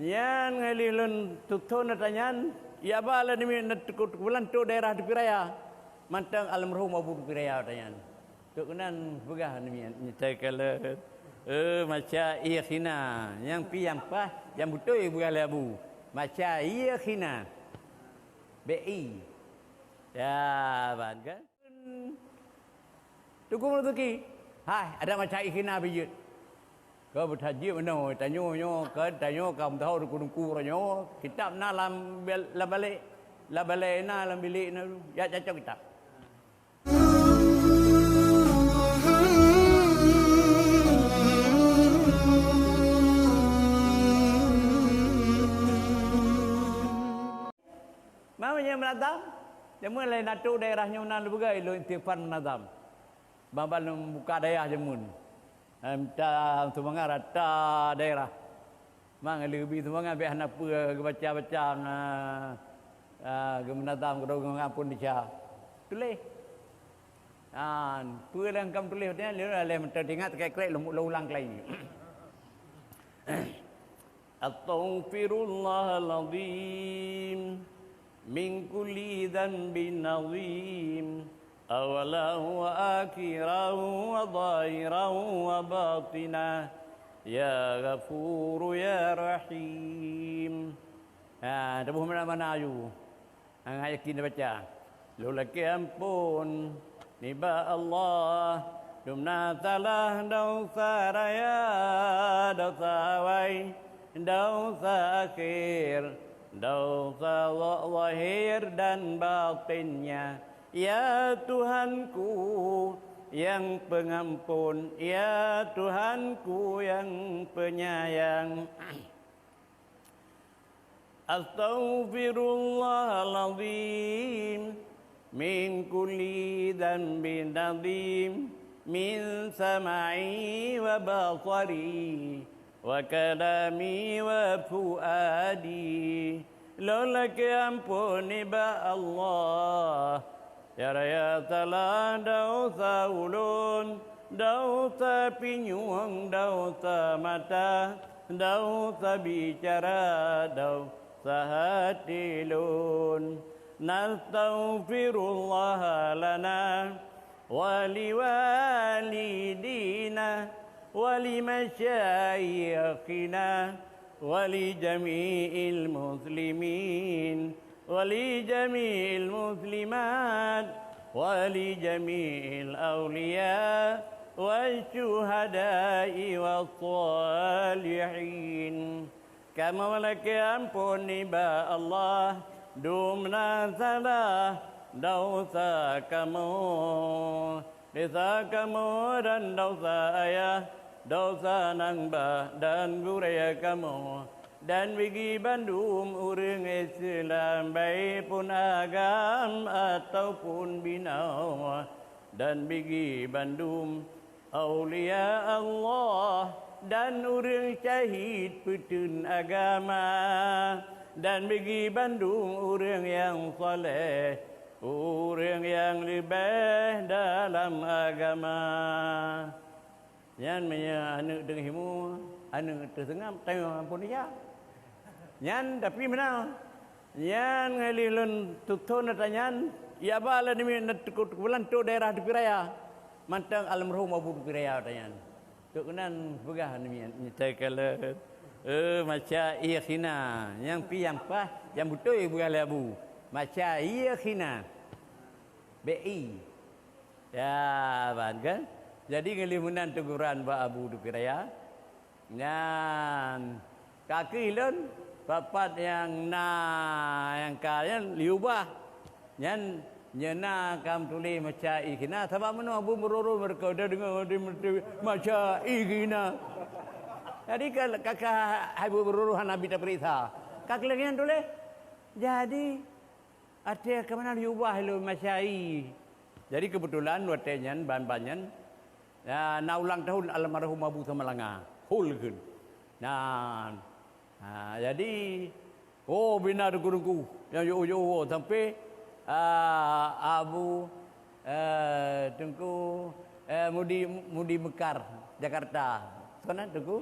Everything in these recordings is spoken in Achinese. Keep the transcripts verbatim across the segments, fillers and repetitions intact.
Nyan ngalih lôn tuthon ata nyan, ya ba lôn nimiet na tuku-tuku bulan tu daerah Tepi Raya. Mantong almarhum Abu Tepi Raya ata nyan. Tok keunan peugah nimiet nyetai kalon. Eh, maca ié khina. Nyang pi nyang paih, nyang beutôi peugah lé Abu. Maca ié khina. B I. Ya, ban kan? Teungku Marzuki, hai, adak maca ikhina pih jeuet. Ka beutajieb meunoe, tanyoe nyoe, ka tanyoe ka meusaho teungku-teungku uroe nyoe, kitab na lam bel-, lam balek, lam balek na, lam bilék na, jak cok kitab. Ma meunyoe meunazam, jameun laén atoe daerah nyoe na lôn peugah ilôn istighfar meunazam. Ban-ban lôn buka dayah jameun. Em, ta seumangat rata daerah. Mang leubi seumangat bèk hana peue geubaca-baca, ah, ah, geumeunazam keudroe geuampôn desya. Tuléh. Ah, peue nyang kam tuléh nyan, lôn lé meuteungat krek-krek lôn, lôn ulang keulan. Astaghfirullahalazim min kulli dzanbin azim, awwalahu wa akhirahu wa zahirahu wa batinah, ya Ghafuru ya Rahim. Ha, taboh mana-mana aju. Nyang yakin baca. Lôn lakèe amphon nibak Allah, dum na salah, desya raya, desya awai, desya akhé, desya za-, zahir dan batinnya. Ya Tuhanku nyang Pengampon, ya Tuhanku nyang Penyayang. Astaghfirullahalazim min kulli dzanbin azim, min sam'i wa basari wa kalami wa fuadi. Lôn lakèe amphon nibak Allah. Ya raya salah desya ulôn, desya pinyueng, desya mata, desya bicara, desya hati lôn. Nastaghfirullah lana wa liwalidina wa limasyaikhina wa li jami'il muslimin wa li jami'il muslimat wa li jami'il auliya wasyuhada'i wassalihin. Kamoe lakèe amphon nibak Allah, dum na salah desya kamoe, desya kamoe dan desya ayah, desya nang bah dan gurèe kamoe, dan bagi bandum ureueng Islam, baik pun agam ataupun binoe, dan bagi bandum aulia Allah dan ureueng syahid peuteun agama, dan bagi bandum ureueng nyang saleh, ureueng nyang leubeh dalam agama. Nyan meunyoe aneuk deungoh ilmu, aneuk teuseungab, tanyoe amphon ija. Nyan tapi meunan. Nyan ngalih lôn tuthon ata nyan, ya ba lôn nimiet na tuku-tuku bulan tu daerah Tepi Raya. Mantong almarhum Abu Tepi Raya ata nyan. Tok keunan peugah nimiet, nyetai kalon. Eh, maca ié khina. Nyang pi nyang paih, nyang beutôi peugah lé Abu. Maca ié khina. B I. Ya, ban kan? Jadi ngalih meunan teguran bak Abu Tepi Raya. Nyan, ka keuh lôn, pat-pat nyang na, nyang ka nyan, liubah. Nyan, nyan na ka meutuléh maca ié khina, sabab meunoe Abu meururu meureuka, dah deungoe maca ié khina. Jadi ka, ka, ka hai Abu meururu hana bi tapeuriksa. Ka keuh lagèe nyan tuléh. Jadi, Até ka meunan yubah lôn maca ié. Jadi keubeutulan watèe nyan ban-ban nyan, na, na ulang tahun almarhum Abu Samalanga. Hol kheun. Nah, ha, jadi, oh, bina teungku-teungku nyang jiôh-jiôh sampai, ah, Abu, eh, Teungku, eh, Mudi, Mudi Mekar, Jakarta. Soe nan Teungku?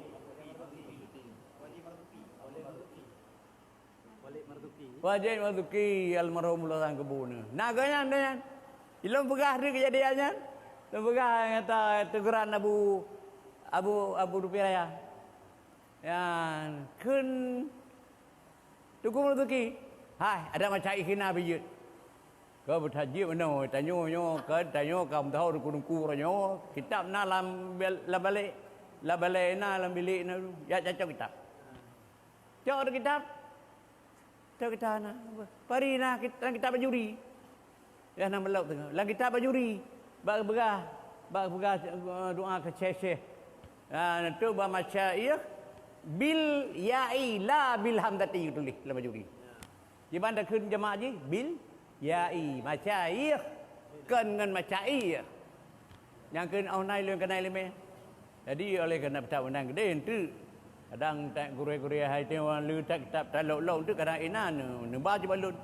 Wajib Marzuki almarhum ulah sang kebun. Nah, gobnyan, gobnyan. Ilôn peugah di kejadian nyan. Ilôn peugah nyata teguran Abu, Abu, Abu Dupi Raya. Nyan, kheun Teungku Marzuki, hai, adak macam ikhina bijut. Ka beutajib meunoe, tanyoe nyoe, ka tanyoe ka meutuha teungku-teungku uroe nyoe, kitab na lam bel-, lam balek, lam balek na, lam bilék na, ya cok kitab. Cok kitab, cok kitab na. Pari na kit-, lam kitab Bajuri. Ya, na meulok teungoh. Lam kitab Bajuri, bak peugah, bak peugah, eh, doa keu Syekh-syekh. Ah, tu bak maca ieh, bil ya'i, la bil hamzati tuléh lam Bajuri. Kiban takheun jamak jih, bil ya'i, maca ieh, kon ngon maca ieh. Nyang kheun oh nai lôn keunai leumeh. Jadi, oleh karena kitab undang gede enteuk, kadang tak gurée-gurée hai teuh wan lé tak kitab talok-lok enteuk, kadang inan neu-, neuba cit bak lôn.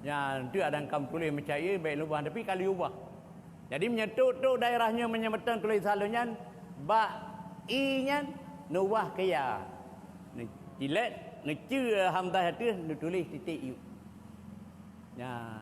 Nyan enteuk adang kam tuléh maca ieh, bèk lôn ubah, tapi ka lôn ubah. Jadi, meunyoe tok-tok daerah nyoe meunyoe meuteun tuléh saleuem nyan, bak i nyan neuubah keu ya. Neucilek, neuceue hamzah ateueh, neutuléh titik yu. Nyan.